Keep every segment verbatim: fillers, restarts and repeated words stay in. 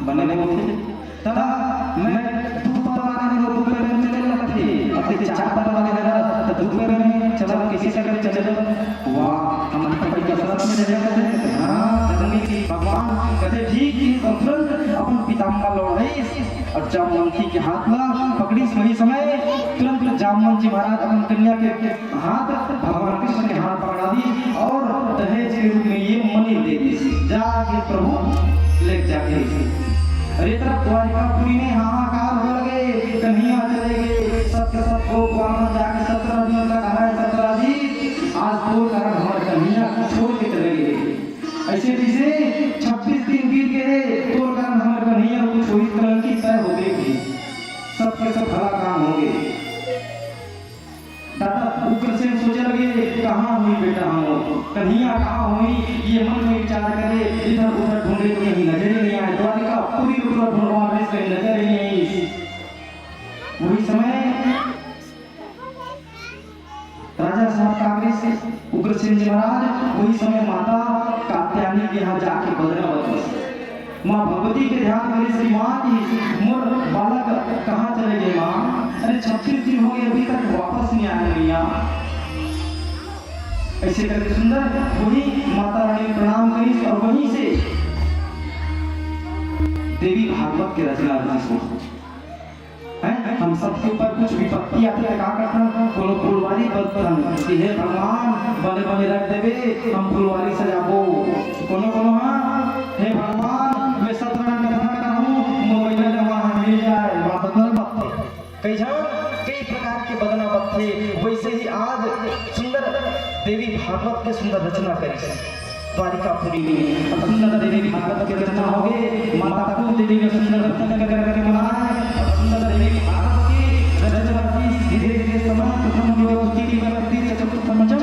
बने होथे। त मैं दू पैर वाले हरंव, दू पैर में चले लगथे, अब ते चार पैर वाले हरंव, त दू पैर में चला, कइसे करके चले? वाह, हम तो बड़ी कसरत में चले लगथे। हाँ, जब भी भगवान कथे ठीक कि तुरंत अपन पीताम्बर ल ओढ़ाइस अउ जामवंती के हाथ ला पकड़िस, वही समय तुरंत जामवंत जी महाराज अपन कन्या के हाथ भगवान कृष्ण के हाथ पकड़ा दिस अउ दहेज के रूप में ये मणि दे दिस, जाके प्रभु ले जाके। अरे, तरफ द्वारिकापुरी में हाहाकार हो लगे, कन्हैया चले गे, सबके सब गोप बामन जाके सतरंगी ला कहा है, "सतरंगी, आज तोर कारण हमर कन्हैया छोड़ के चले गे।" अइसे जइसे छब्बीस दिन बीत गे, तोर कारण हमर कन्हैया कुछ होही, कलंकी तय होबे ही। सबके सब भला काम होगे। दादा उग्रसेन सोचे लगे, "कहाँ होही बेटा हमर कन्हैया, कहाँ होही?" ये मन में विचार करे, इधर उधर ढूंढे तो कहीं नजर ही नहीं आए। द्वारिकापुरी पूरा ढूंढवा रहे, कहीं नजर ही नहीं आई। वही समय राजा साहब का आगे से उग्रसेन जी महाराज वही समय माता कात्यायनी के यहाँ जाके बदना बदलिस। माँ भगवती के ध्यान करिस कि माँ जी, मोर बालक कहाँ चले गे माँ? अरे, छब्बीस दिन हो गे, अभी तक वापस नहीं आए मैया। अइसे करके सुंदर वही माता रानी प्रणाम करिस अउ वहीं से देवी भागवत के रचना रचिस। हैं? हम सबके ऊपर कुछ विपत्ति आथे त का करथन? कोनो फुलवारी बंदथन कि हे भगवान, बने बने रख देबे, हम फुलवारी सजाबो। कोनो कोनो ह, हे भगवान, मैं सतरंग कथा करहूँ, मोर बइला जवान मिल जाए, बात बंदर बात। कई झन कई प्रकार के बदना बंदथे, वइसे ही आज सुंदर देवी भागवत के सुंदर रचना करिस। द्वारिकापुरी में अब सुंदर देवी भागवत के रचना होगे। माता कुंती देवी सुंदर भजन कर करके मनाए। अब सुंदर देवी भागवत की रचना की धीरे धीरे समय प्रथम दिवस, द्वितीय दिवस, तृतीय, चतुर्थ, पंचम,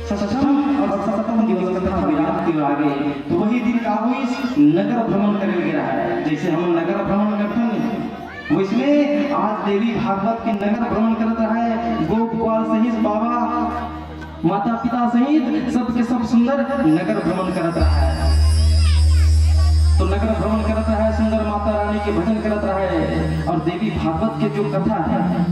षष्ठम अउ सप्तम दिवस कथा विराम के आगे। तो वही दिन का होइस, नगर भ्रमण करे गे रहय। जइसे हम नगर भ्रमण करथन, वइसने आज देवी भागवत के नगर भ्रमण करत रहय, गोप ग्वाल सहित बाबा, माता पिता सहित सबके सब सुंदर नगर भ्रमण करत रहय। तो नगर भ्रमण करत रहय, सुंदर माता रानी के भजन करत रहय। अउ देवी भागवत के जो कथा हे,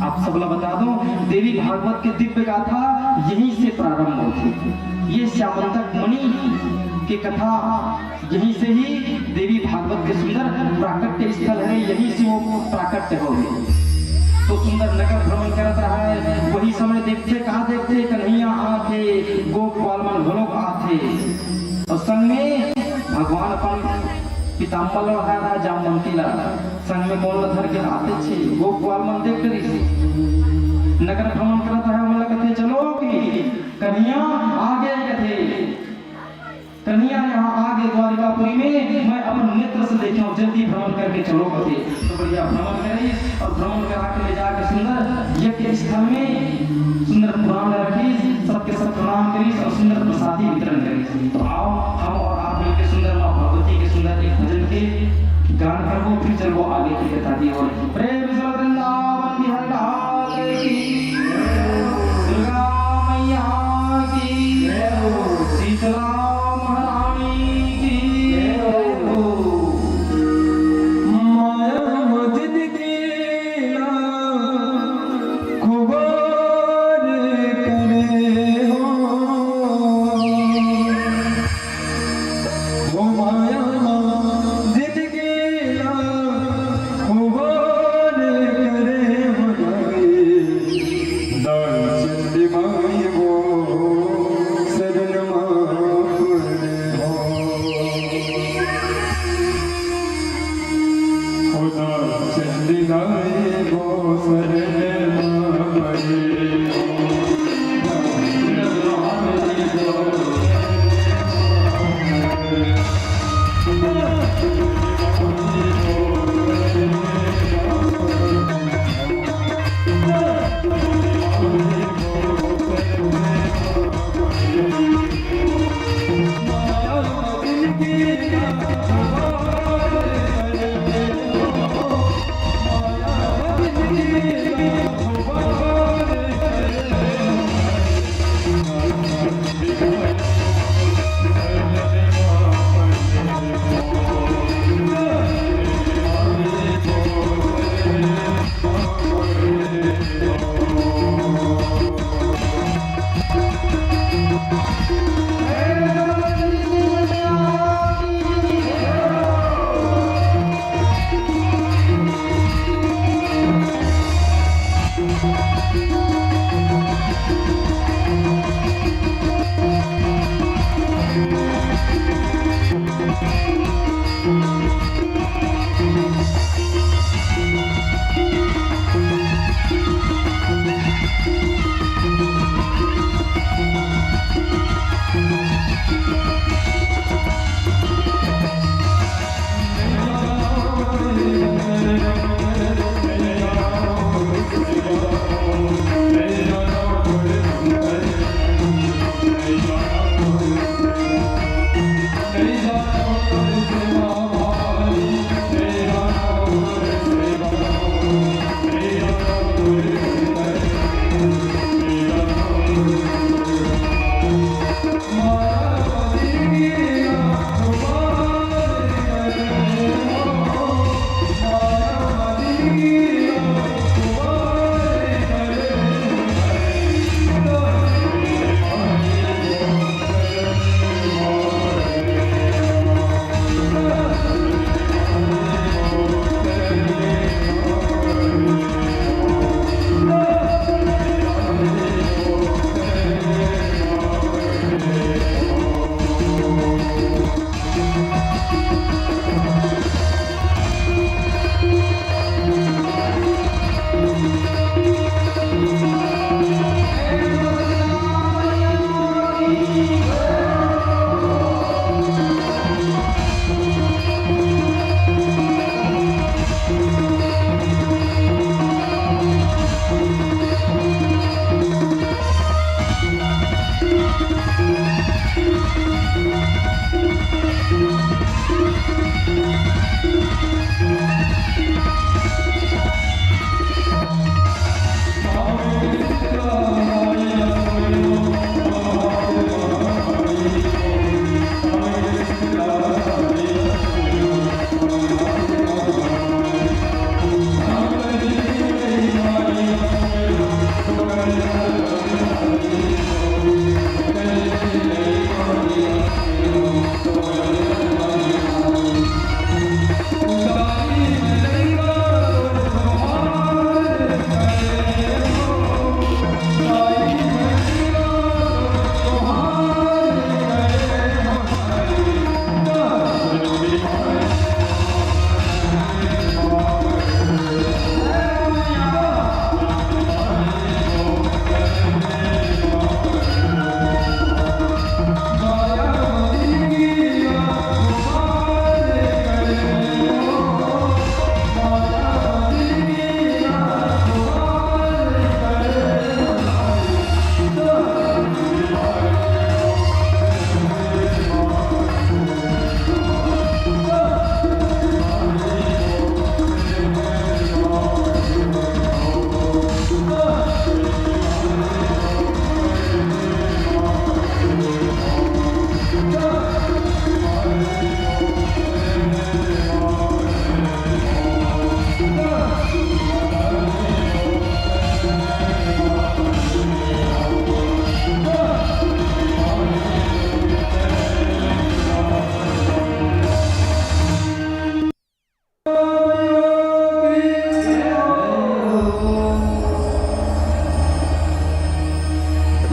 आप सबला बता दूं, देवी भागवत के दिव्य गाथा यहीं से प्रारंभ होथे। ये श्यामंतक मणि के कथा यहीं से ही देवी भागवत के सुंदर प्राकट्य स्थल हे, यहीं से वो प्राकट्य होगे। तो सुंदर नगर भ्रमण करत रहय, वही समय देखथे, का देखथे, कन्हैया आथे, गोप ग्वाल मन घलोक आथे, अउ संग में भगवान अपन पीताम्बर ल ओढ़ाय रहय, जामवंती ला, संग में कोन ल धर के आथे, गोप ग्वाल मन देख डरिस। नगर भ्रमण करत रहय, ओमन ला कथे, "चलो कि कन्हैया आगे," कथे। कन्हैया यहाँ आगे द्वारिकापुरी में, मैं अपन नेत्र से देखे हूँ, जल्दी भ्रमण करके चलो कथे। तो बढ़िया भ्रमण करिस अउ भ्रमण करा के ले जाके सुंदर यज्ञ स्थल में सुंदर पुराण रखिस, सबके सब प्रणाम करिस अउ सुंदर प्रसादी वितरण करिस। तो आओ, हम अउ आप मिलके सुंदर माँ भगवती के सुंदर एक भजन के गान करबो, फिर चलबो आगे की कथा की ओर। प्रेम से वृंदावन बिहारी लाल की, दुर्गा मैया की, शीतला महारानी की। माया मदन के ना कुवार करे हो। हो माया जिंदगी ना खुवार करे हो जाए। दाई चंडी माई वो शरण मा पड़े हो। हो दाई चंडी माई वो शरण मा पड़े हो।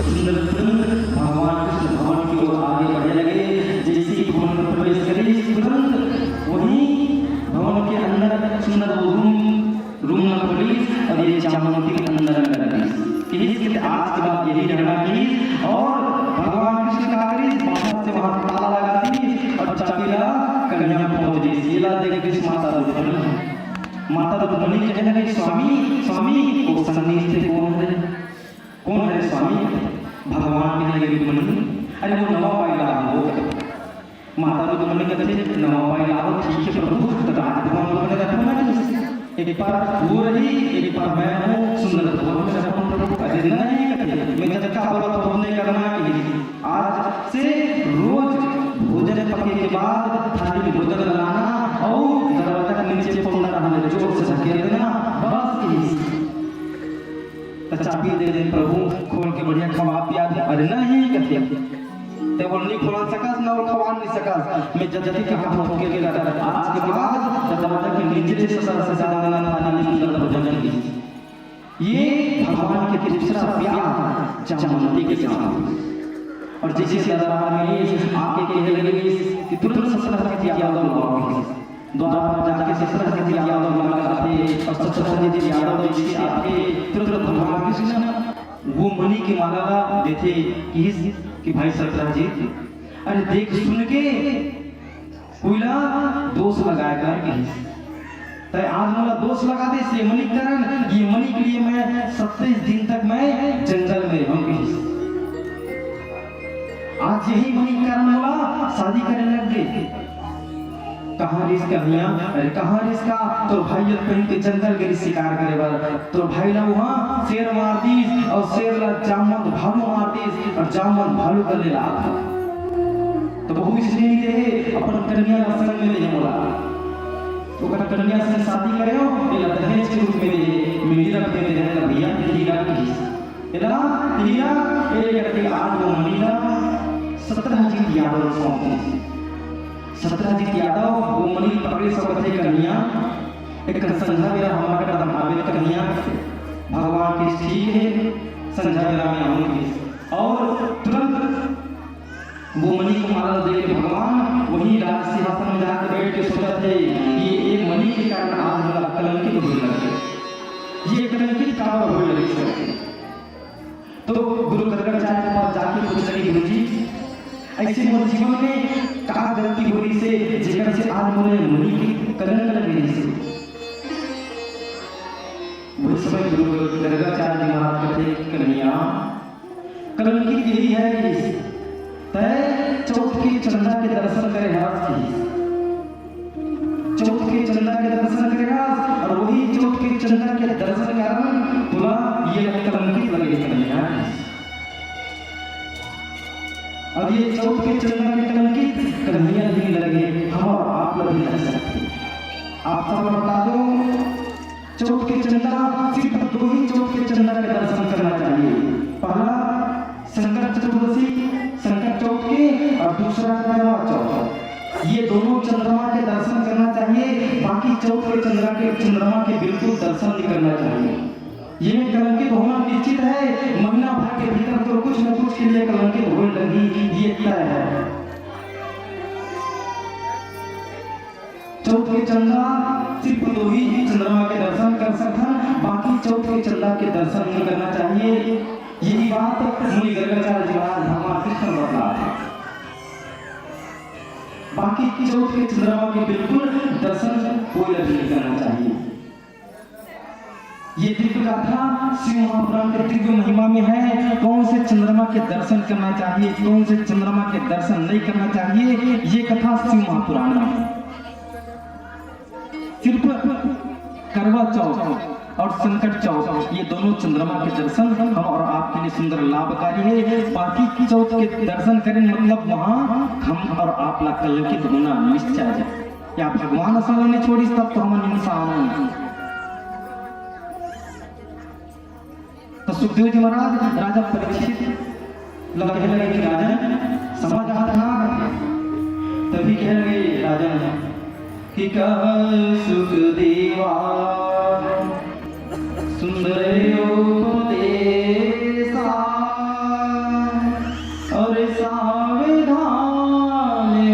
सुंदर तुरंत भगवान कृष्ण भवन की ओर आगे बढ़े लगे। जैसे ही भवन में प्रवेश करे, तुरंत वहीं भवन के अंदर सुंदर वो रूम, रूम में प्रवेश और ये चामुंडी के अंदर कर दी। कि इसके आज के बाद यही रहना चाहिए। और भगवान कृष्ण का करी, बाहर से वहां ताला लगा दी और चाबी ला कन्या पहुंच गई। ये ला देख कृष्ण माता रुक्मणी, माता रुक्मणी कहने लगी, "स्वामी, स्वामी, वो सन्नी स्त्री कौन है? कौन है स्वामी?" भगवान कहने लगे, "रुक्मणी, अरे वो नवा पाई ला होगा।" माता रुक्मणी कथे, "नवा पाई लाओ, ठीक है प्रभु, तो रात भगवान रुक्मणी रखो ना कि एक बार वो रही, एक बार मैं हूँ, सुंदर भवन में रखो प्रभु।" "अरे नहीं," कथे, "मैं जब का बोला तो नहीं करना कि आज से रोज भोजन पके के बाद थाली में भोजन लाना और दरवाजा के नीचे पौंदा रहने जोर से ढकेल देना, बस यही।" तो चाबी दे दे प्रभु, खोल के बढ़िया खवा पिया दे। "अरे नहीं," कथे, "ते बोल नहीं खोल सकस, ना वो खवा नहीं सकस। मैं जब जब कहा तो के के आज के बाद दरवाजा के नीचे से सदा सदा देना थाली में सुंदर भोजन की।" ये भगवान के दूसरा प्यार चामुंडी के साथ। और जैसे दरबार में आके कहे लगे कि तुरंत सत्रह जी यादव बुलाओ। द्वार पर जाके सत्रह जी यादव बुला कर आते और सत्रह जी यादव जैसे आते, तुरंत भगवान कृष्ण वो मणि के माला ला देथे कि, कि भाई सत्रह जी, अरे देख सुन के कोई ला दोष लगाए कर कहिस। तै आज मोला दोष लगा दे से मणि के कारण, ये मणि के लिए मैं सत्ताईस दिन तक मैं जंगल में रहूं कहिस। आज यही मणि के कारण मोला शादी करे लग गे। कहाँ रिस कन्हैया, अरे कहाँ रिस का तोर भाई ल पहिन के जंगल गे रिस शिकार करे बर। तोर भाई ला वहाँ शेर मार दिस और शेर ला जामवंत भालू मार दिस और जामवंत भालू कर ले रहा था। तो बहू इसलिए नहीं दे, अपन कन्या ला संग में दे मोला। ओकर कन्या से शादी करे हो, एला दहेज के रूप में दे, मेरी रख दे, दे, दे, भैया, हीरा की। एला हीरा, ए करके आज वो मणि ला सत्रह जी यादव सौंप दिस। सत्रह जी यादव वो मणि पकड़े सकत हे कन्या, एक संझा बेरा हमारा कदम आवे कन्या, भगवान के ठीक है, संझा बेरा में आऊंगी। और तुरंत वो मणि को माला दे के भगवान वही राज सिंहासन में जाके बैठ के सोचत हे कि ये मणि के कारण आज मोला कलंकित होए लगे, ये कलंकित काबर होए लगे। तो गुरु गर्गाचार्य के पास जाके पूछ लगे, गुरु जी, ऐसे मोर जीवन में का गलती हो रही से जेकर से आज मोरे मणि के कलंक लगे रही से। वही समय गुरु गर्गाचार्य जी महाराज कहते, कन्हैया, कलंकित यही है कि तय चौथ के चंदा के दर्शन करे हस कि चौथ के चंदा के दर्शन करे हस और वही चौथ के चंदा के दर्शन कारण तोला ये कलंकित लगे कन्हैया। अब ये चौथ के चंदा के कलंकित कन्हैया ही लगे, हम और आप ला भी लग सकथे। आप सब बता दो, चौथ के चंदा सिर्फ दो ही चौथ के चंदा के दर्शन करना चाहिए। पहला संकट चतुर्दशी, संकट चौथ के, और दूसरा करवा चौथ। ये दोनों चंद्रमा के दर्शन करना चाहिए, बाकी चौथ के चंद्रा के, चंद्रमा के बिल्कुल दर्शन नहीं करना चाहिए। ये कलंकित होना निश्चित है। महीना भर के भीतर तो कुछ न कुछ के लिए कलंकित होए लगी, ये तय है। चौथ के चंदा सिर्फ दो ही चंद्रमा के दर्शन कर सकथन, बाकी चौथ के चंदा के दर्शन नहीं करना चाहिए। यही बात मुनि गर्गाचार्य जी महाराज भगवान कृष्ण बतला है। बाकी चौथ के चंद्रमा के बिल्कुल दर्शन कोई ला भी नहीं करना चाहिए। ये दिव्य गाथा शिव महापुराण के दिव्य महिमा में है। कौन से चंद्रमा के दर्शन करना चाहिए, कौन से चंद्रमा के दर्शन नहीं करना चाहिए, ये कथा शिव महापुराण में है। सिर्फ करवा चौथ और संकट चौथ, ये दोनों चंद्रमा के दर्शन हम और आपके लिए सुंदर लाभकारी है। बाकी चौथ के दर्शन करें, मतलब वहाँ हम और आप ला कलंकित होना निश्चय है। या भगवान असन नहीं छोड़िस, तब तो हम इंसान हैं। तो सुखदेव जी महाराज राजा परीक्षित ला कहे लगे कि राजन, समझ आता ना। तभी कहे लगे राजन कि कह सुखदेवा सुंदर उपदेशा और सावधान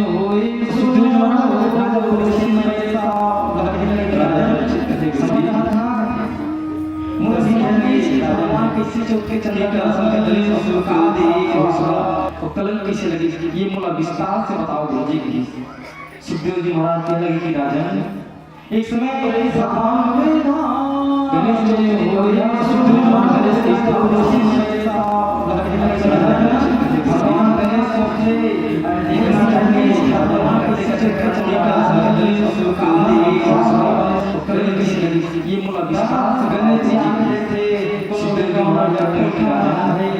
होई। सुखदेव जी महाराज राजा परीक्षित ला कहे लगे कि राजन, समझ आता ना। मुझे भगवान किसी चौथ के चंदा का संकट नहीं, सुखदेवा और कलंक कैसे लगे, ये मोला विस्तार से बताओ गुरुजी। सुखदेव जी महाराज कहे लगे कि राजन, एक समय पर ऐसा गणेश जी हो गया, सुखदेव महाराज गणेश के स्थान पर भगवान गणेश सोचे, एक समय पर ऐसा भगवान के शिक्षक का चंदा का संकट नहीं, सुखदेवा और कलंक कैसे लगे, ये मोला विस्तार से गणेश जी थे, सुखदेव जी महाराज का कलंक राजन है।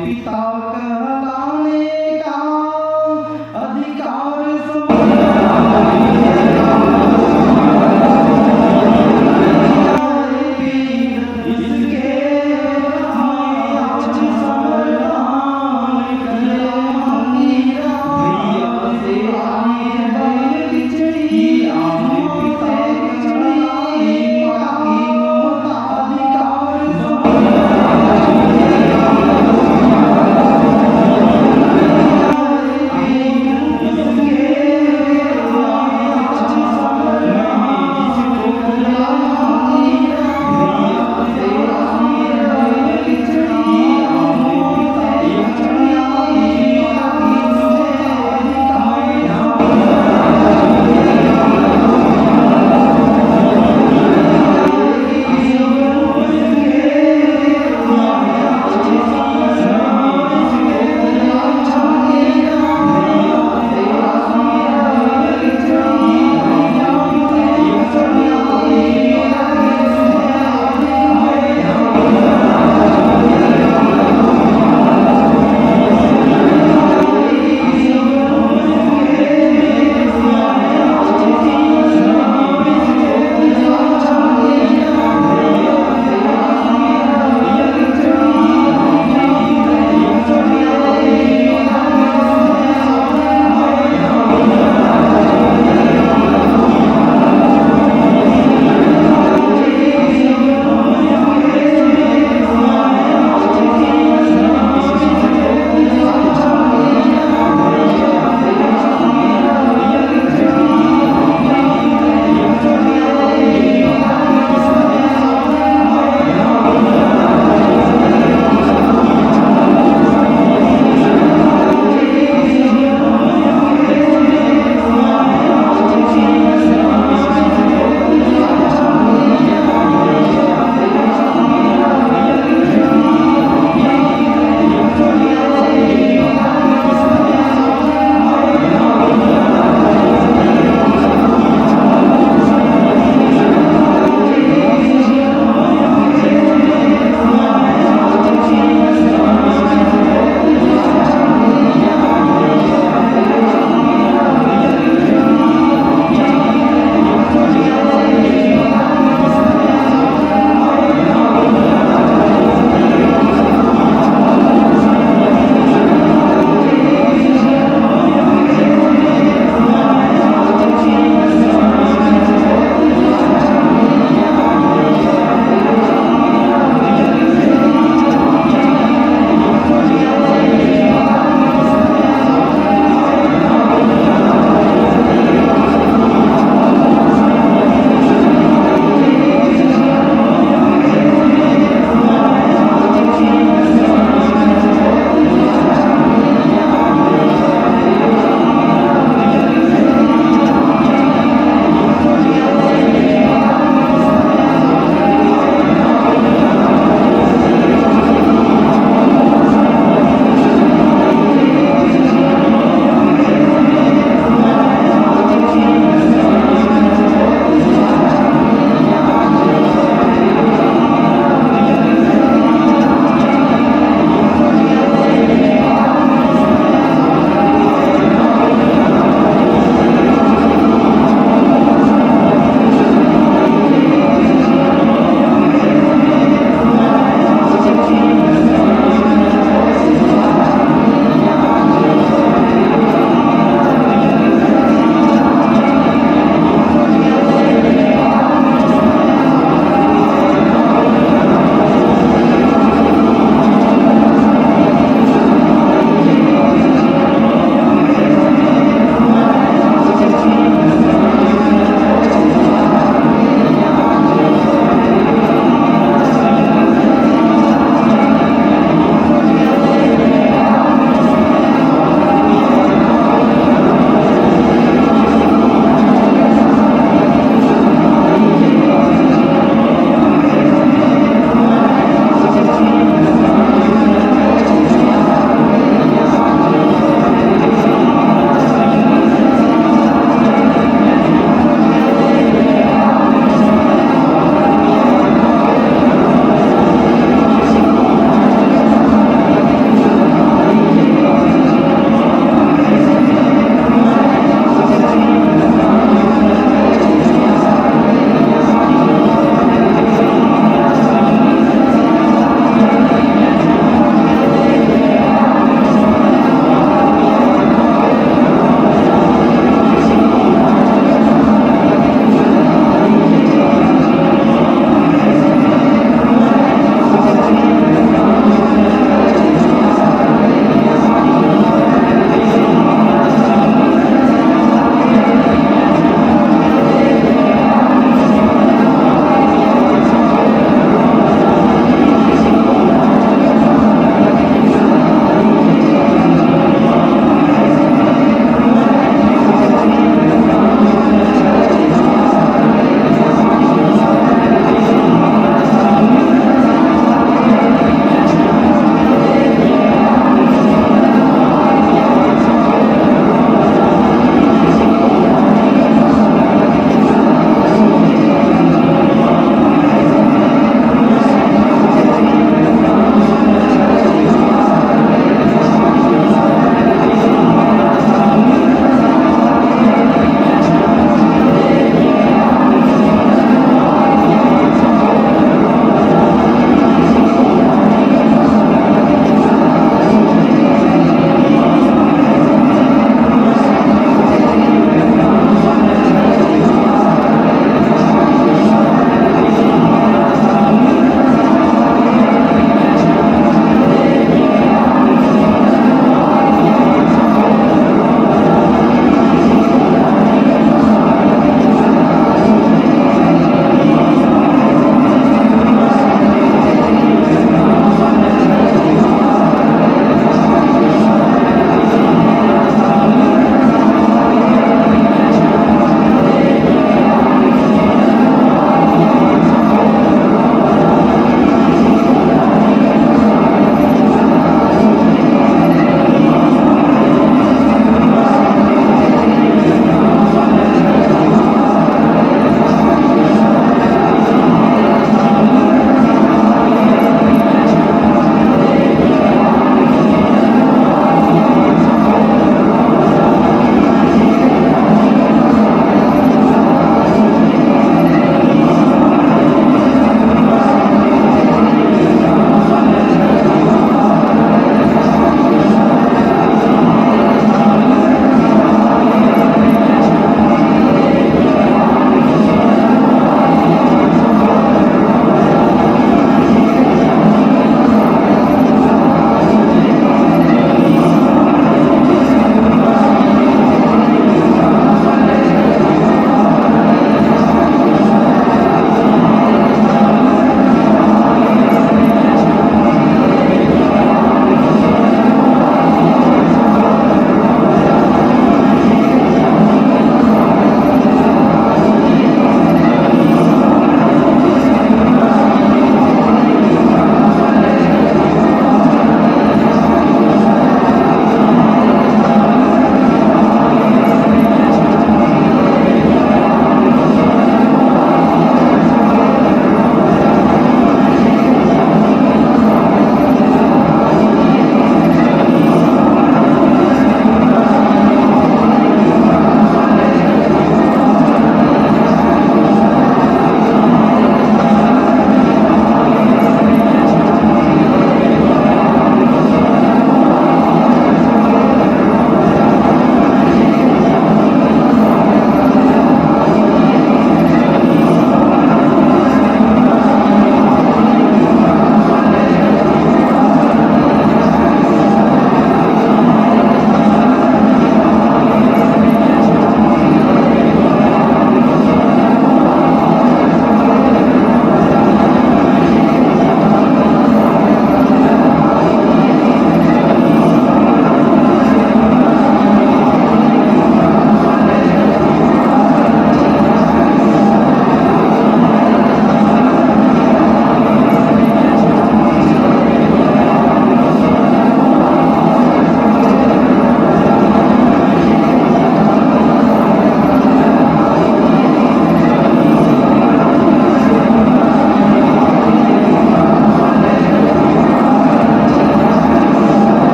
पिता कहलाने का अधिकार समझ, इसके हम आज समर्पण करें। भैया से आए हैं कि आपने पिता कहलाने का अधिकार समझ।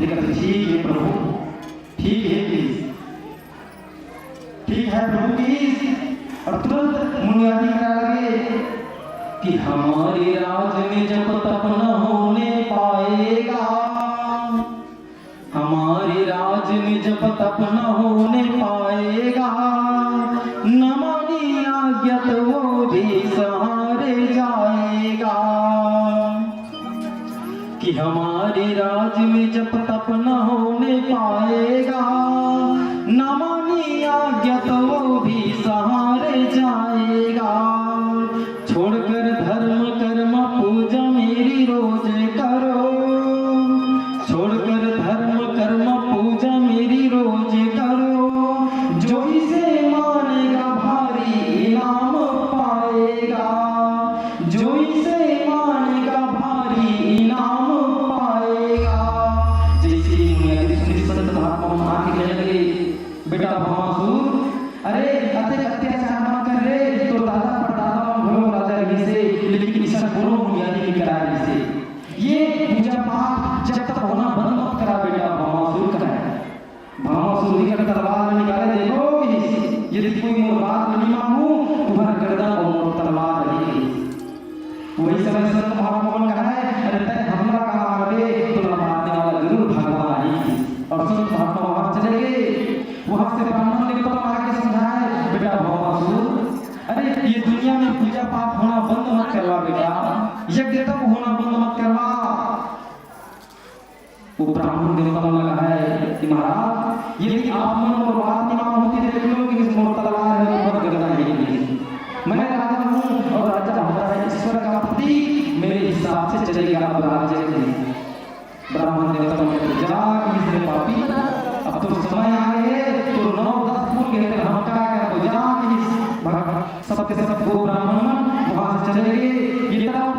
कथे, "ठीक हे प्रभु, ठीक हे," कहिस। "ठीक हे प्रभु," कहिस। अउ तुरंत मुनियादी करय लगे कि "हमारे राज में जप तप न होने पाएगा, हमारे राज में जप तप न होने पाएगा, न मानी आज्ञा तो वो भी सहारे जाएगा।" कि हमारे राज में जप तप न होने पाएगा, न मानी आज्ञा तो वो भी सहारे जाएगा। छोड़कर धर्म कर्म पूजा मेरी रोज करो, छोड़कर धर्म कर्म पूजा मेरी रोज करो, जो इसे मानेगा भारी इनाम पाएगा, जो इसे मानेगा भारी इनाम पाएगा। जइसे ही मुनियादी सुनिस, संत महात्मा मन आके कहने लगे, "बेटा भौमासुर, अरे अतेक अत्याचार मत कर रे, तोर दादा परदादा मन घलो राजा रहिस हे, लेकिन अइसन कोनो मुनियादी नइ करे रहिस हे। ये पूजा पाठ जप तप होना बंद मत करा बेटा भौमासुर," कहे। भौमासुर निकर तलवार ल निकाले, "देखो कहिस, यदि कोई मोर बात ल नइ मानहू, तुम्हर गर्दन अउ मोर तलवार रही," कहिस। वही समय संत महात्मा मन कहे, "अरे तैं हमला का मारबे, तोला मारने वाला जरूर भगवान आही," कहिस। अउ संत महात्मा वहां चले गए। वहां से ब्राह्मण देवता मन आके समझाए, "बेटा भौमासुर, अरे ये दुनिया में पूजा पाठ होना बंद मत करवा बेटा, यज्ञ तप होना बंद मत करवा।" वो ब्राह्मण देवता मन ल कहे कि महाराज, यदि आप मन मोर बात नइ मानहू त देख लो कि मोर तलवार हे, मोर गर्दन हे। मैं राजा हूँ और राजा होता है ईश्वर का प्रतीक, मेरे हिसाब से चलेगा अब राज्य। ब्राह्मण देवता मन कहे, "जा कहिस रे पापी, अब तो समय आगे हे, तो नौ दस फूल के तेरे हम का करबो, जा कहिस।" भग-, सबके सब वो ब्राह्मण मन वहां से चले गए। ये तरफ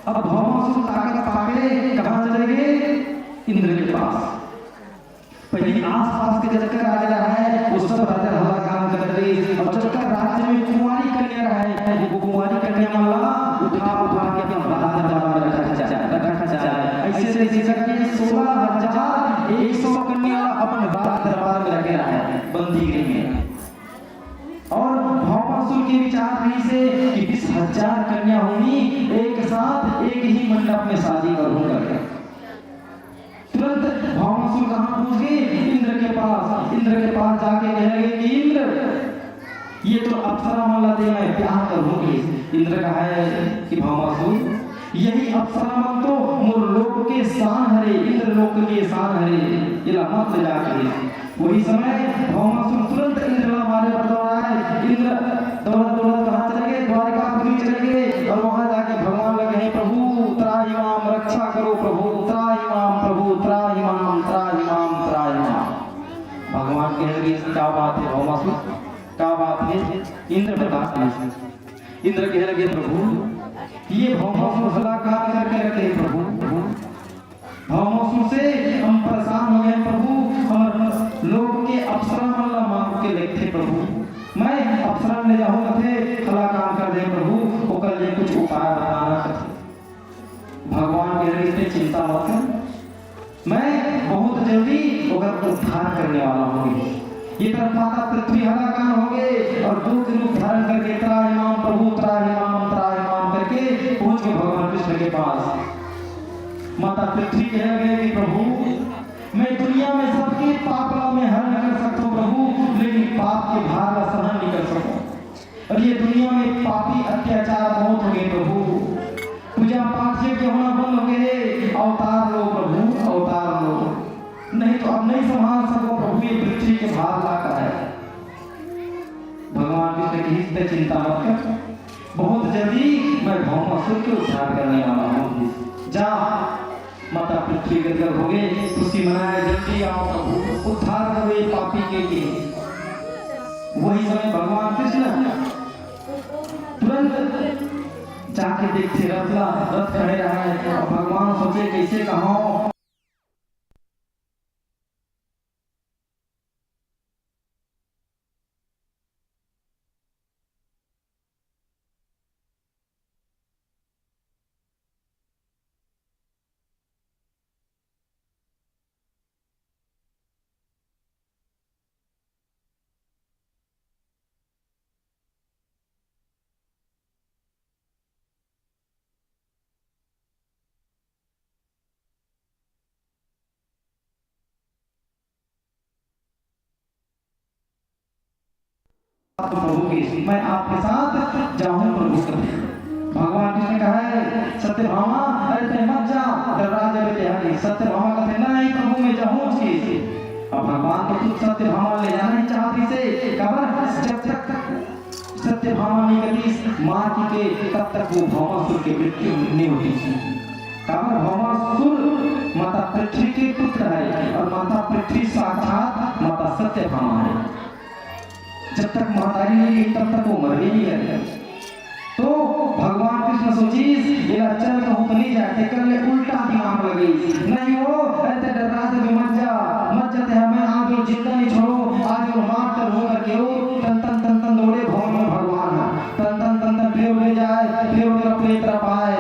अब भौमासुर ताकत पाके कहाँ चले गए? इंद्र के पास। पहले आसपास के जतका राजा है, वो सब राजा हलाकान कर दे, और जतका राज्य में कुंवारी कन्या रहे, वो कुंवारी कन्या मन ला उठा उठा के अपना राज दरबार में रखा जाए, रखा जाए। ऐसे ऐसे करके सोलह हजार एक सौ कन्या ला अपन राज दरबार में रखे रहे, बंदी गृह में। और भौमासुर के विचार रहिस हे कि बीस हजार कन्या होही, एक साथ एक ही मंडप में शादी करहूं करके। तुरंत भौमासुर कहाँ पहुंच गए? इंद्र के पास। इंद्र के पास जाके कहने लगे कि इंद्र, ये तो अप्सरा मन ला दे, मैं ब्याह करहूं। इंद्र कहे कि भौमासुर, यही अप्सरा मन तो मोर लोक के शान हरे, इंद्र लोक के शान हरे, एला मत ले जा कहिस। वही समय भौमासुर तुरंत इंद्र ला मारे बर दौड़ाए। इंद्र दौड़त दौड़त कहाँ चले गए? द्वारिकापुरी चले गए और वहां जाके भगवान ला कहे, "प्रभु त्राहि माम, रक्षा करो प्रभु, त्राहि माम प्रभु, त्राहि माम, त्राहि माम, त्राहि माम।" भगवान कहे लगे, "क्या बात है भौमासुर, क्या बात है?" इंद्र बता रहे हैं। इंद्र कहे लगे, "प्रभु, ये भौमासुर हलाकान करके रखे हैं प्रभु, भौमासुर से हम परेशान हो गए प्रभु, हमर लोक के अप्सरा मन ला मांग के लेथे प्रभु, मैं अप्सरा ले जाहूं कथे हलाकान कर दे प्रभु, ओकर लिए कुछ उपाय बताना कथे।" भगवान कहे लगे, "चिंता मत कर, मैं बहुत जल्दी ओकर उद्धार करने वाला हूँ।" ये तरफ माता पृथ्वी हलाकान हो गए और दो रूप धारण करके "त्राहि माम प्रभु, त्राहि माम, त्राहि माम" करके पहुंच गए भगवान कृष्ण के पास। माता पृथ्वी कहे लगे कि "प्रभु, मैं दुनिया में सबके पाप ला मैं हरण कर सकता हूँ प्रभु, लेकिन पाप के भार ला सहन नहीं कर सकता।" और ये दुनिया में पापी अत्याचार बहुत हो गए प्रभु, पूजा पाठ यज्ञ होना बंद हो गए। अवतार लो प्रभु, अवतार लो, नहीं तो अब नहीं संभाल सको प्रभु, ये पृथ्वी के भार ला का है। भगवान कृष्ण कहिस, "चिंता मत कर, बहुत जल्दी मैं भौमासुर के उद्धार करने वाला हूँ।" जा, माता पृथ्वी गदगद हो गए, खुशी मनाए, "जल्दी आओ प्रभु, उद्धार करो ये पापी के।" वही समय भगवान कृष्ण तुरंत जाके देखथे रथ ला, रथ खड़े रहे और भगवान सोचे, "कैसे कहा?" प्रभु के, "मैं आपके साथ जाहूं प्रभु," कथे। भगवान कृष्ण कहे, "सत्यभामा, अरे तैं मत जा, डर्रा जाबे तैं हा कहिस।" सत्यभामा कथे, "नहीं प्रभु, मैं जाहूं," कहिस। अब भगवान तो खुद सत्यभामा ले जाना ही चाहत रहिसे, काबर? जब तक सत्यभामा नइ कतिस माँ की के, तब तक वो भौमासुर के मृत्यु नइ होतिस। काबर भौमासुर माता पृथ्वी के पुत्र है और माता पृथ्वी साक्षात माता सत्यभामा है। जब तक महतारी नइ गई, तब तक वो मरबे नइ करे। तो भगवान कृष्ण सोचिस, "एला चल कहूं त नइ जाय," तेकर ले उल्टा दिमाग लगइस। "नहीं वो, अरे तैं डर्रा जाबे, मत जा, मत जा, तैं हा, मैं आज वो जिंदा नइ छोड़ों, आज वो मार डारहूं," करके वो टन टन टन टन दौड़े भवन में भगवान ह। टन टन टन टन फेर ले जाय, फेर ओकर प्रेत ला पाय।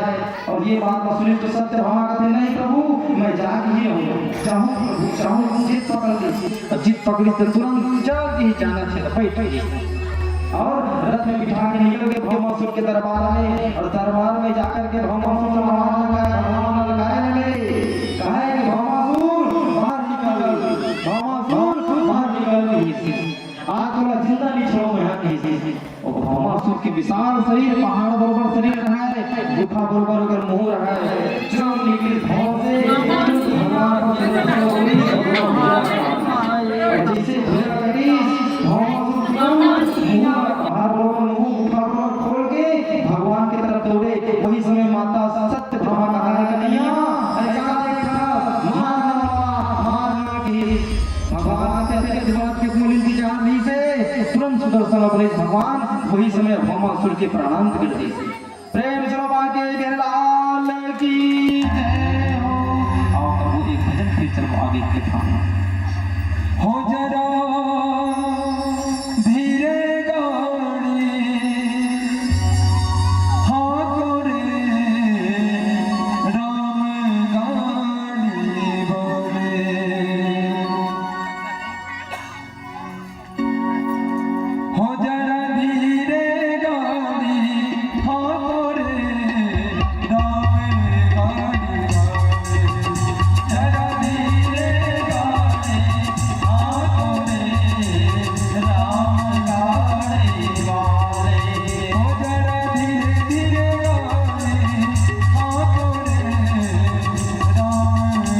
और ये बात ला सुनिस तो सत्यभामा कथे, "नहीं प्रभु, मैं जाके ही रहूं, जाहूं प्रभु, जाहूं।" जिद पकड़ लिस। अउ जिद पकड़िस त तुरंत चल दिस, जाना हे त बइठ गे। अउ रथ में बिठा के निकल गे भौमासुर के दरबार में, अउ दरबार में जाकर के भौमासुर से भगवान ललकारे, भगवान ललकारे लगे, कहे कि, "भौमासुर, बाहर निकल, भौमासुर, बाहर निकल," कहिस। "आज तोला जिंदा नइ छोड़ों मैं," कहिस। ओ भौमासुर के विशाल शरीर, पहाड़ बरोबर शरीर रहय, गुफा बरोबर ओकर मुंह रहय। जब निकलिस भौं से, तुरंत भगवान पर से भगवान। जइसे भुजा करिस, भौमासुर तुरंत मुंह, पहाड़ बरोबर मुंह, गुफा बरोबर खोल के भगवान के तरफ दौड़े। वही समय माता सत्यभामा कहाय, "कन्हैया, अरे का देखत हस? मार ना, मार ना," कहिस। भगवान के अतिरिक्त बात के बोलिन की जान नहीं से तुरंत सुदर्शन अपने भगवान वही समय भौमासुर के प्राणांत कर दिस। प्रेम से बाबा के बिहारी लाल की जय हो। आओ प्रभु एक भजन फिर चलो आगे के थाने। हो जरा धीरे गाड़ी, हाँ करे राम गाड़ी बोले। हो जरा धीरे गाड़ी, हाँ करे राम गाड़ी वाले। जरा धीरे गाड़ी, हाँ करे राम गाड़ी वाले। हो जरा धीरे धीरे गाड़ी, हाँ करे राम गाड़ी वाले।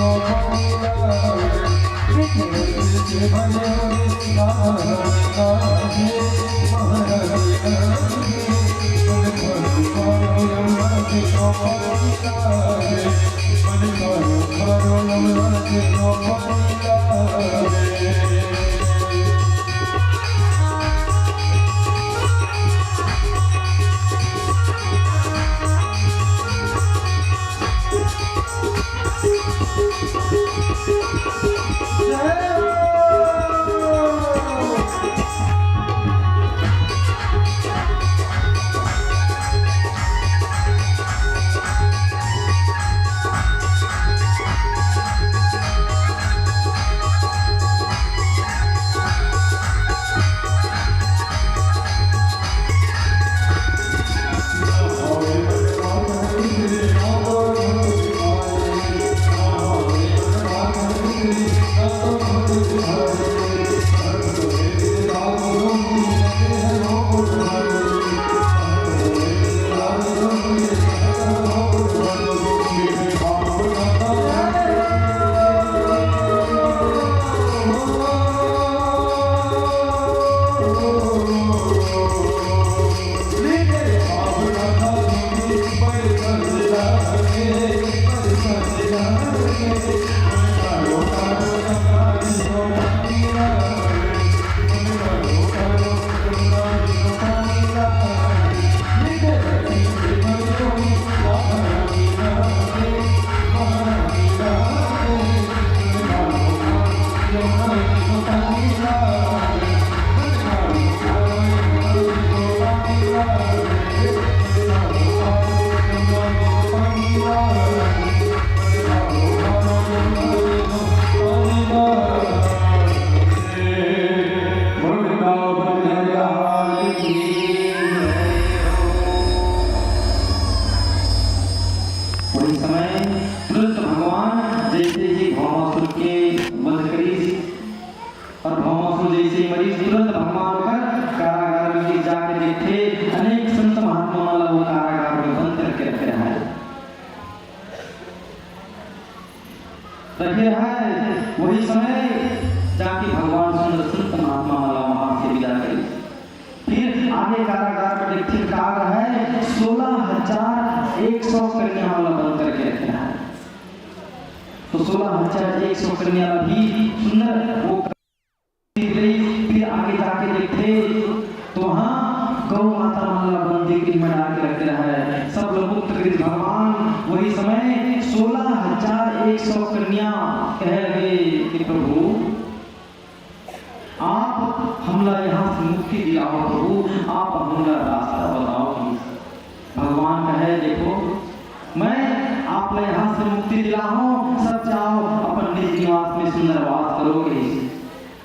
जरा धीरे गाड़ी, वही समय तुरंत भगवान जैसे ही भौमासुर के वध करिस और भौमासुर जैसे ही मरिस, तुरंत भगवान ओकर कारागार में जाके देखथे, अनेक संत महात्मा मन ला वो कारागार में बंद करके रखे रहा है। रखे रहा है, वही समय जाके भगवान सुंदर संत महात्मा मन ला वहां से विदा करिस। फिर आगे कारागार में देखथे का रहा है, सोलह हजार एक सौ कन्या मन ला बंद करके रखे रहा है। तो सोलह हजार एक सौ कन्या ला भी सुंदर वो, फिर आगे जाके देखथे तो वहाँ गौ माता मन ला बंदी गृह में डाल के रखे रहा है। सब लोग मुक्त करिस भगवान। वही समय सोलह हजार एक सौ कन्या कहे लगे कि प्रभु, आप हमला यहाँ से मुक्ति दिलाओ प्रभु, आप हमला रास्ता बताओ। भगवान कहे, देखो, मैं आप ला यहाँ से मुक्ति दिलाहूँ, सब जाओ अपन निज निवास में सुंदर वास करो।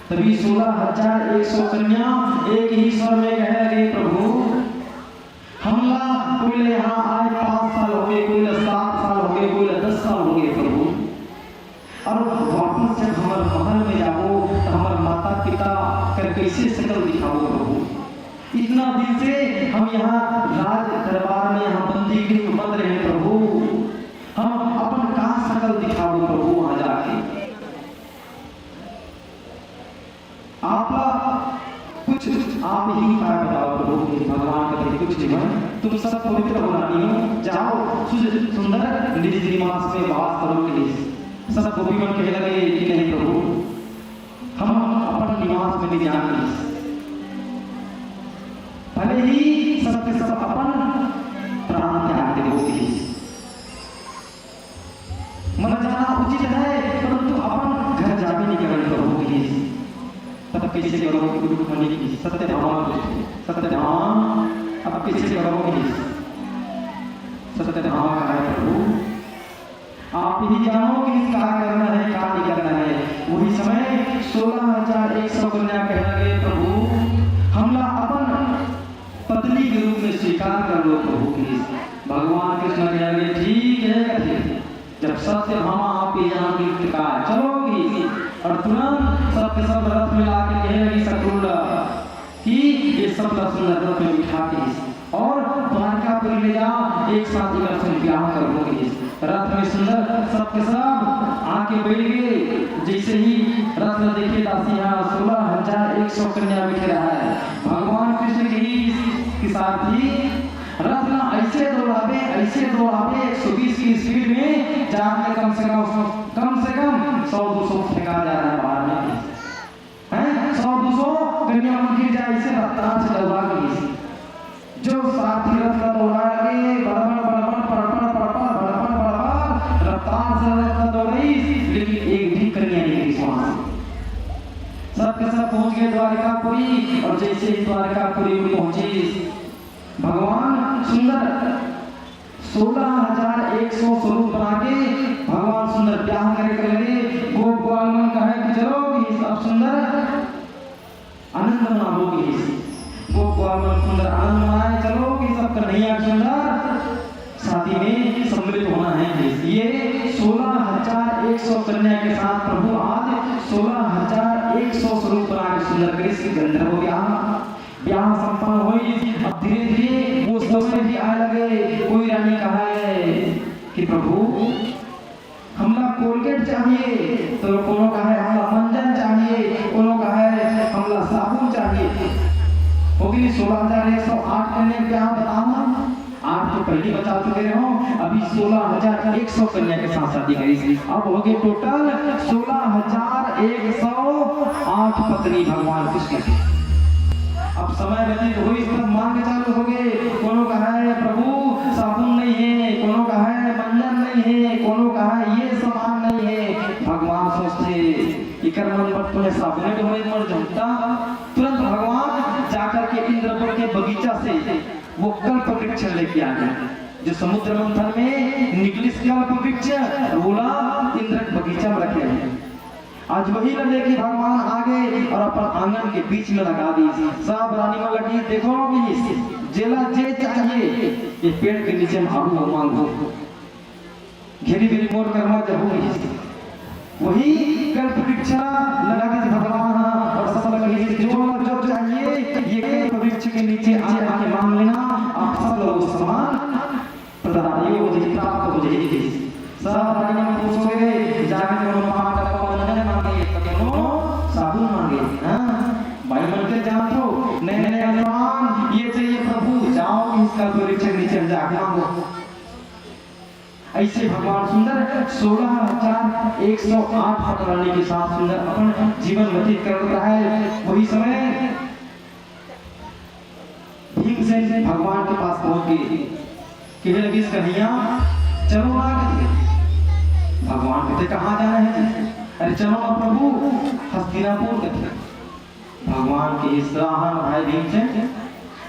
तभी सोलह हजार एक सौ कन्या एक ही स्वर में कहे लगे, प्रभु, हमला कोई ला यहाँ आए पाँच साल हो गए, कोई ला सात साल हो गए, कोई ला दस साल हो गए प्रभु। और वापस जब हमर महल में जाबो तो हमर माता पिता कर कैसे शकल दिखाबो प्रभु? इतना दिन से हम यहाँ राज दरबार में यहाँ बंदी गृह में बंद रहे प्रभु, हम अपन का शकल दिखाबो प्रभु वहाँ जाके? आप कुछ आप ही उपाय बताओ प्रभु। भगवान कथे, कुछ नहीं है, तुम सब पवित्र हो रानी हो, जाओ सुज-, सुंदर निज निवास में वास करो। कि सब गोपी मन कहे लगे कि नहीं प्रभु, हम अपन निवास में नहीं जाएंगे। भले ही सबके सब अपन प्राण त्याग दे हो। मन जाना उचित है, परंतु अपन घर जाबे नहीं करन प्रभु कहिस। तब कैसे करो? रुक्मणी कहिस, सत्यभामा कहिस, सत्यभामा अब कैसे करो कहिस। सत्यभामा कहा है, प्रभु आप ही जानो कि का करना है, का नहीं करना है। वही समय सोलह हजार एक सौ कन्या कहे लगे, प्रभु हमला अपन पत्नी के रूप में स्वीकार कर लो प्रभु कहिस। भगवान कृष्ण कहे लगे, ठीक है कथे, जब सत्यभामा आप यहाँ मिलत का चलो कहिस। और तुरंत सबके सब रथ में लाके कहे लगी शकुंतला कि ये सब ला सुंदर रथ में बिठा कहिस और द्वारकापुरी ले जा, एक साथ इकर संग ब्याह करबो कहिस। रथ में सुंदर सबके सब आके बैठ गए। जैसे ही रथ ला देखे, दासी हा सोलह हजार एक सौ कन्या बैठे रहा है। भगवान कृष्ण के ही कि सारथी, रथ ला ऐसे दौड़ाबे, ऐसे दौड़ाबे, एक सौ बीस की स्पीड में जाके कम से कम, कम से कम सौ दो सौ फेंका जा रहा है बाहर में। हैं? सौ दो सौ कन्या मन गिर जाए, इसे रफ्तार से दौड़ा के। जो सारथी रथ ला दौड़ा के बड़बड़, बड़बड़, पड़पड़, पड़पड़, बड़बड़, बड़बड़, रफ्तार से रथ ला दौड़ाइस, लेकिन एक भी कन्या नहीं गिरी वहां से। सबके सब पहुंच गए द्वारिकापुरी, और जैसे ही द्वारिकापुरी में पहुंची, भगवान सुंदर सोलह हजार एक सौ स्वरूप बना के भगवान सुंदर ब्याह करे के लगे। गोप ग्वाल मन कहे कि चलो कि अब सुंदर आनंद मनाबो कि। गोप ग्वाल मन सुंदर आनंद मनाए, चलो कि सब कन्हैया सुंदर शादी में सम्मिलित होना है। ये सोलह हजार एक सौ कन्या के साथ प्रभु आज सोलह हजार एक सौ स्वरूप बना के सुंदर कृष्ण गंधर्व ब्याह ब्याह संपन्न होइस। अब धीरे-धीरे वो समय भी आए लगे। कोई रानी कहे कि प्रभु, हमला कोलगेट चाहिए, तो कोनो कहे हमला मंजन चाहिए, कोनो कहे हमला साबुन चाहिए। हो गई सोलह हजार एक सौ आठ कन्या के ब्याह, बताओ ना। आठ तो पहली बचा चुके रहो, अभी सोलह हजार एक सौ कन्या के साथ शादी करी। अब हो गए टोटल सोलह हजार एक सौ आठ पत्नी भगवान कृष्ण की। अब समय व्यतीत हुई, तब मांग चालू हो गए। कोनो कहे प्रभु साबुन नहीं है, कोनो कहे मंजन नहीं है, कोनो कहे ये सामान नहीं है। भगवान सोचते, इकर मन पर तुम्हें साबुन ढोए मर जमता। तुरंत भगवान जाकर के इंद्रपुर के बगीचा से वो कल्प वृक्ष लेके आ गए। जो समुद्र मंथन में निकलिस कल्प वृक्ष, बोला इंद्र के बगीचा में रखे हैं। आज वही ला लेके भगवान आ गए और अपन आंगन के बीच में लगा दी। सब रानी मन लगी, देखो कि जेला जे चाहिए, ये पेड़ के नीचे में आऊ मांगो। घेरी बेरी मोर करमा जहू। वही कल्प वृक्ष लगा दी भगवान, और सब लगी जो जो चाहिए, ये कल्प वृक्ष के नीचे आके मांग लेना, आप सब लोग समान प्रदान हो जाए, प्राप्त हो जाए। सब रानी मन खुश हो गए, जाके कोनो पान डब्बा मंजन मांगे, तो कोनो साबुन मांगे। हाँ, भाई मन के जान तो, नहीं, नहीं, आसमान, ये चाहिए प्रभु, जाओ इसका तो रिक्शा नीचे में जाके मांगो। ऐसे भगवान सुंदर सोलह हजार एक सौ आठ पटरानी के साथ सुंदर अपन जीवन व्यतीत कर रहा है। वही समय भीमसेन भगवान के पास पहुंच गए। कहे लगिस, "कन्हैया, चलो ना।" कहते, भगवान कहते, "कहाँ जाना है?" "अरे चलो ना प्रभु, हस्तिनापुर।" कहते, भगवान के इस राहन भाई भीमसेन,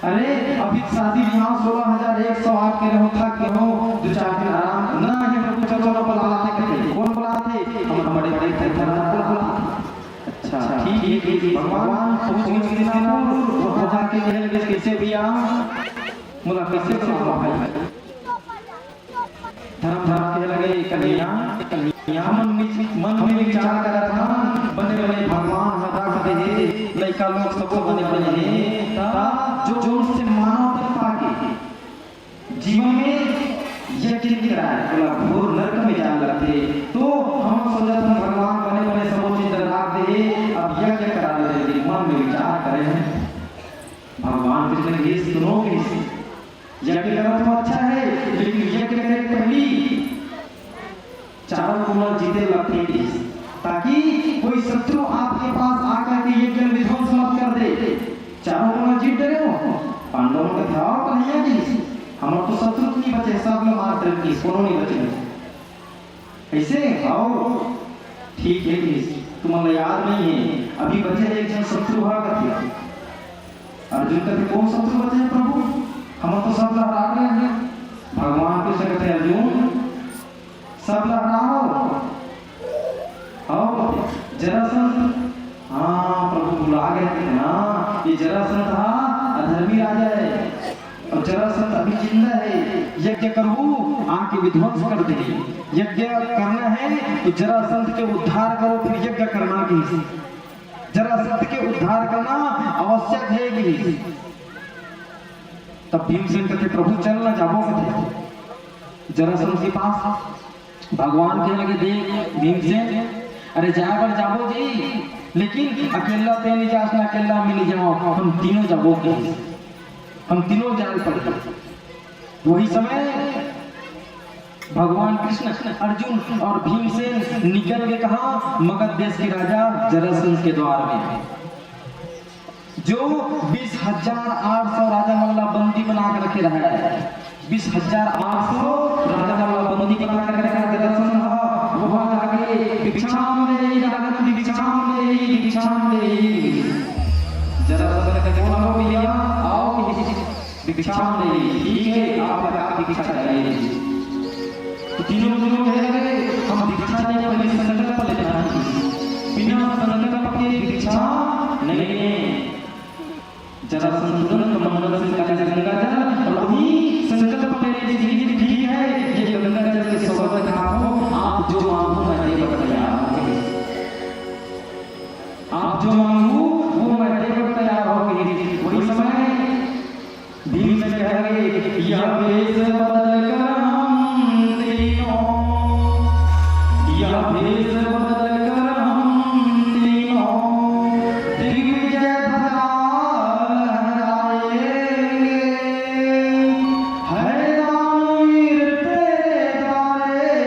"अरे अभी शादी ब्याह सोलह हजार एक सौ आठ के रहो, थक के हो, दो चार दिन आराम।" "ना है प्रभु, चलो ना, बुलाते।" कहते, "कौन बुलाते?" "हम बड़े बड़े थे, धरना बुलाते।" अच्छा, ठीक है, ठीक है। भगवान पहुंच गए हस्तिनापुर, वहां जाके कहे लगे, "कैसे भैया, मुला कैसे चला भाई?" धर्म धर्म कहे लगे, "कन्हैया, कन्हैया, मन में, मन में विचार करत हन, बने बने भगवान ह रख दे हे, लइका लोग सबो बने बने हे, ता जो, जो उससे मानव तन पाके जीवन में यज्ञ कराए, ओला घोर नरक में जाए लगथे। तो हम सोचत हन भगवान बने बने सबो चीज ला राख दे हे, अब यज्ञ करा ले, मन में विचार करे हन।" भगवान कृष्ण कहिस, "सुनो," कहिस, "यज्ञ करना तो अच्छा है, लेकिन यज्ञ करे पहली चारों कोना जीते लगथे," कहिस, "ताकि कोई शत्रु आपके पास आकर के यज्ञ विध्वंस मत कर दे।" चारों कोना जीत डरे हो। पांडव मन कथे, "आओ कन्हैया जी, हमर तो शत्रु नहीं बचे, सब ला मार डारे," कहिस, "कोनो नहीं बचे।" "कैसे? आओ।" "ठीक है," कहिस, "तुमन ला याद नहीं है, अभी बचे एक झन शत्रु हा," कथे। अर्जुन कथे, "कौन शत्रु बचे हैं प्रभु? हम तो सब ला हरा रहे हैं।" भगवान कृष्ण कथे, "अर्जुन, सब ला हराओ, आओ।" "जरासंध।" "हाँ प्रभु, भुला गए थे ना, ये जरासंध हा अधर्मी राजा है, और जरासंध अभी जिंदा है, यज्ञ करहू, आके विध्वंस कर दे। यज्ञ करना है तो जरासंध के उद्धार करो, फिर यज्ञ करना," कहिस। "जरासंध के उद्धार करना आवश्यक है," कहिस। तब भीमसेन कथे, "प्रभु चल ना, जाबो," कथे, "जरासंध के पास।" भगवान कहे लगे, "देख भीमसेन, अरे जाए बर जाबो जी, लेकिन अकेला ते नहीं जास ना, अकेला मैं नहीं जाओ, हम तीनों जाबो के, हम तीनों जाए पड़े।" वही समय भगवान कृष्ण, अर्जुन और भीमसेन निकल के कहा, मगध देश के राजा जरासंध के द्वार में, जो बीस हजार आठ सौ राजा मन ला बंदी बना के रखे रहे। बीस हजार आठ सौ राजा मन ला बंदी बना के रखे रहे। जरासंध ह, वहाँ जाके भिक्षाम देहि राजन, भिक्षाम देहि, भिक्षाम देहि। जरासंध के बोला, "हो भैया, आओ, भिक्षाम देहि, ठीक है, आप भिक्षा चाहिए।" तो तीनों, तीनों कहे लगे, "हम भिक्षा नहीं, पहले संकल्प लेना है। बिना संकल्प के भिक्षा नहीं है।" जरासंध तुरंत कमंडल से निकाले गंगा जल और वही संकल्प लेने के लिए, "ठीक है, ये गंगा जल के सौगंध खाओ, आप जो मांगो मैं देने को तैयार हूँ, आप जो मांगो वो मैं देने को तैयार हूँ।" वही समय भीम से कह रहे, "यह भेष बदल कर हम तीनों, यह भेष बदल कर हम तीनों दिग्विजय ध्वजा लहराएंगे। है दानवीर तेरे द्वारे,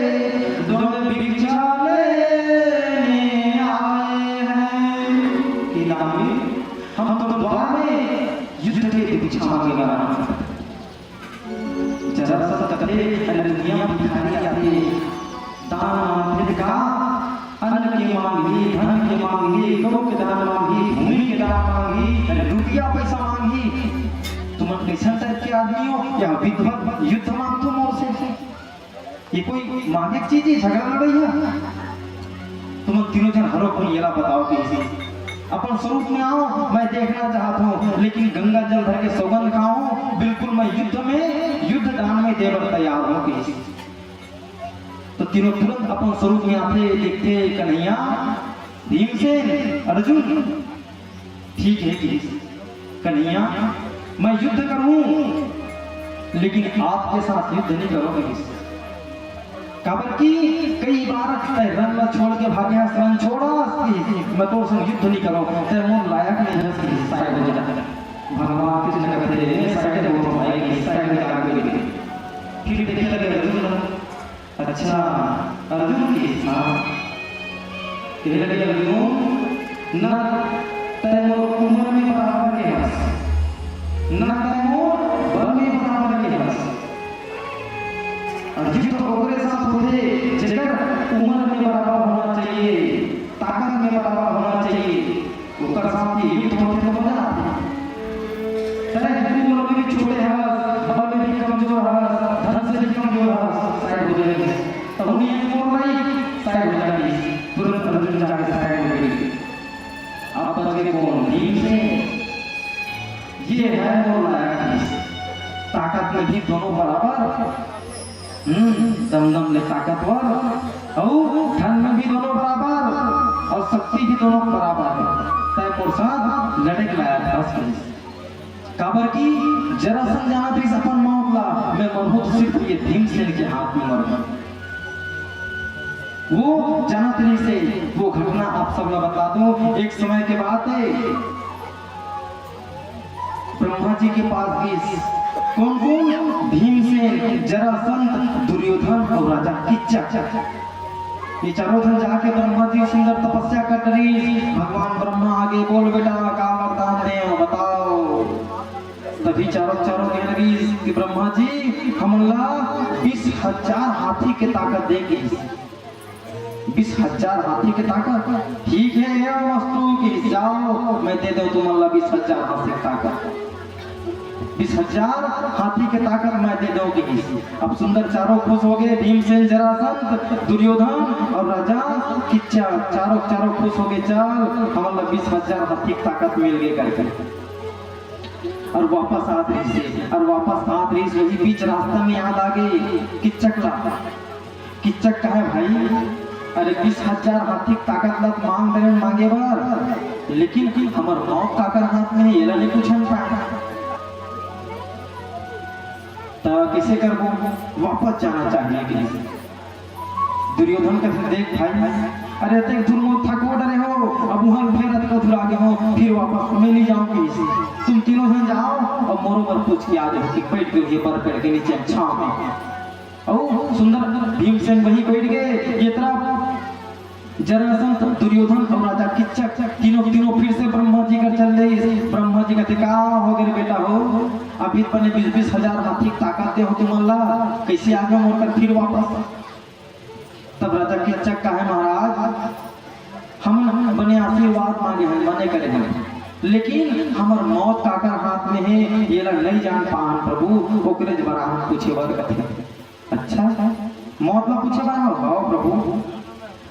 द्वंद भिक्षा लेने आए हैं।" कि दानवीर, हम तो द्वार में युद्ध के भिक्षा मांगे बर आए हैं। जरासंध कथे, "अरे दुनिया भिखारी आथे, दान मांगथे का? अन्न के मांग हे, धन के मांग हे, गौ के दान मांग हे, भूमि के दान मांग हे, अरे रुपया पैसा मांग हे। तुमन कैसन type के आदमी हो? या विद्वत युद्ध मांगथो मोर से? ये कोई मांगे के चीज हे, झगड़ा लड़ाई हे?" तुमन तीनों झन हरो कोन, येला बताओ कहिस। "अपन स्वरूप में आओ, मैं देखना चाहत हूँ, लेकिन गंगा जल धर के सौगंध खाओ, बिल्कुल मैं युद्ध में, युद्ध दान में देबर तैयार हूँ," कहिस। तो तीनों तुरंत अपन स्वरूप में आथे, देखथे, "कन्हैया, भीमसेन, अर्जुन, ठीक है," कहिस, "कन्हैया, मैं युद्ध करूं, लेकिन आपके साथ युद्ध नहीं करूं," कहिस। "काबर कि कई बार तैं रण ला छोड़ के भागे हस, रण छोड़स," कहिस, "मैं तोर संग युद्ध नहीं करूं, तैं मोर लायक नहीं हस," कहिस, "side हो जा।" भगवान कृष्ण कथे, "Side हो भाई," कहिस, side हो जा, आगे बढ़ गे। फिर देखे लगे अर्जुन ला, अच्छा, अर्जुन के साथ कहे लगे, "अर्जुन, न तैं मोर उम्र में बराबर के हस, न तैं मोर बल में बराबर के हस।" अर्जुन तो ओकरे साथ होथे, जेकर उम्र में बराबर होना चाहिए, ताकत में बराबर होना चाहिए। ओकर साथ ये युद्ध होथे तो मजा आथे। तैं उम्र में भी छोटे हस, बल में भी कमजोर हस, धन से भी कमजोर हस, side हो जाइस। तब उन्हें मोर नहीं, side हो जाइस। तुरंत अर्जुन जाके side हो गे। अब बच गे कोन? भीमसेन। ये है मोर लायक, ताकत में भी दोनों बराबर, हम्म, दम दम ले ताकतवर, अउ धन में भी दोनों बराबर, अउ शक्ति भी दोनों बराबर हे। तैं मोर साथ लड़े के लायक हस, कहिस। काबर कि जरासंध जानत रहिस अपन मौत ला, मैं मरहूं तो सिर्फ ये भीमसेन के हाथ में मरहूं। वो जानत रहिस हे, वो घटना आप सब ला बता दूं। एक समय के बात हे, ब्रह्मा जी के पास गिस। कोन कोन? भीमसेन, जरासंध, दुर्योधन अउ राजा किच्चक। ये चारों झन जाके ब्रह्मा जी सुंदर तपस्या कर रहिस। भगवान ब्रह्मा आगे, "बोल बेटा, का वरदान देंव, बताओ।" तभी चारों, चारों कहे लगिस कि, "ब्रह्मा जी, हमन ला बीस हजार हाथी के ताकत दे," कहिस। "बीस हजार हाथी के ताकत? ठीक है, ये वस्तु की जाओ, मैं दे देंव तुमन ला बीस हजार हाथी के ताकत। बीस हजार हाथी के ताकत मैं दे देंव," कहिस। अब सुंदर चारों खुश हो गे, भीमसेन, जरासंध, दुर्योधन अउ राजा किच्चक, चारों, चारों खुश हो गे, "चल, हमन ला बीस हजार हाथी के ताकत मिल गे," करके। अउ वापस आत रहिस हे, अउ वापस आत रहिस, वही बीच रास्ता में याद आ गे किच्चक ला। किच्चक कहे, "भाई, अरे बीस हजार हाथी के ताकत ला मांग रहे मांगे बर, लेकिन हमर मौत काकर हाथ में हे, एला नहीं पूछन पाए। त कइसे करबो? वापस जाना चाहिए," कहिस। दुर्योधन कथे, "देख भाई, अरे अतेक दूर मोर थको डरे हो, अब उहाँ फेर अतका दूर आगे हो, फिर वापस मैं नहीं जाऊँ।" कहिस, "तुम तीनों झन जाओ, अब मोरो बर पूछ के आ जाओ कि बैठ गए ये बर पेड़ के नीचे छाँव में।" अउ सुंदर भीमसेन वहीं बैठ गए। ये तरफ जरासंध, दुर्योधन अउ राजा किच्चक तीनों, तीनों फिर से ब्रह्मा जी कर चल दे। ब्रह्मा जी कथे, "का हो गे बेटा हो, अभी बने बीस बीस हजार हाथी के ताकत दे हो तुमन ला, कैसे आ गए मोर कर फिर वापस?" तब राजा किच्चक कहे, "महाराज, हम बने आशीर्वाद मांगे हन, बने करे हन, लेकिन हमर मौत काकर हाथ में हे, येला नहीं जान पान प्रभु, ओकरे बर आन पूछे बर कथे।" "अच्छा, मौत ला पूछे बर हो?" "हव प्रभु।"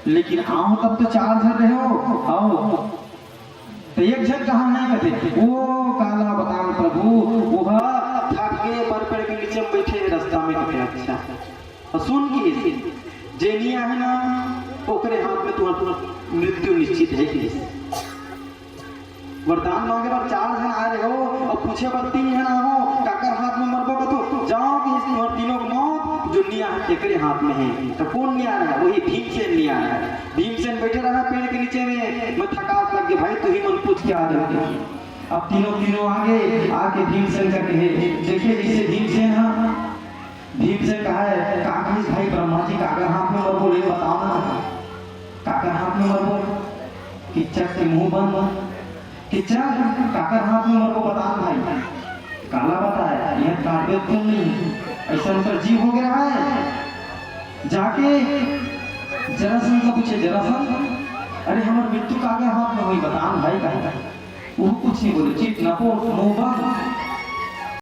"लेकिन आव तब तो चार झन रहे हो।" "हव।" "तो एक झन कहाँ है?" कथे, "वो काला बतान प्रभु, वो थक के बर पेड़ के नीचे में बैठे हैं रास्ता में।" कथे, "अच्छा।" और सुन के जे नहीं आए ना, ओकरे हाथ में तुम्हारा मृत्यु निश्चित है कि वरदान मांगे बर चार झन आए रहे हो, अब पूछे बर तीन झन आए हो, काकर हाथ में मरबो कथो? जाओ कि इस तुम्हार तीनों के मौत जो निया है, एकरे हाथ में है। तो कौन निया रहा? वही भीमसेन निया रहा। भीमसेन बैठे रहा पेड़ के नीचे में, मैं थकास लग गए, भाई तू ही मन पूछ के आ जाओ। अब तीनों, तीनों आगे, आके भीमसेन का कहे, देखिए जैसे भीमसेन हा, भीमसेन कहा है, "का कहिस भाई ब्रह्मा जी, काकर हाथ में मरबो, ले बताओ ना।" "काकर हाथ में मरबो?" "किच्चक के मुंह बंद।" "किच्चक, काकर हाथ में मरबो, बता भाई।" "काला बताए, यह काव्य उत्पन्न नहीं है, ऐसा उनका जीव हो गया है।" जाके जरासंध से पूछे, "जरासंध, अरे हमर मृत्यु काकर हाथ में हुई, बता भाई।" कहा, वो कुछ नहीं बोले, चित नपोत, मुंह बंद।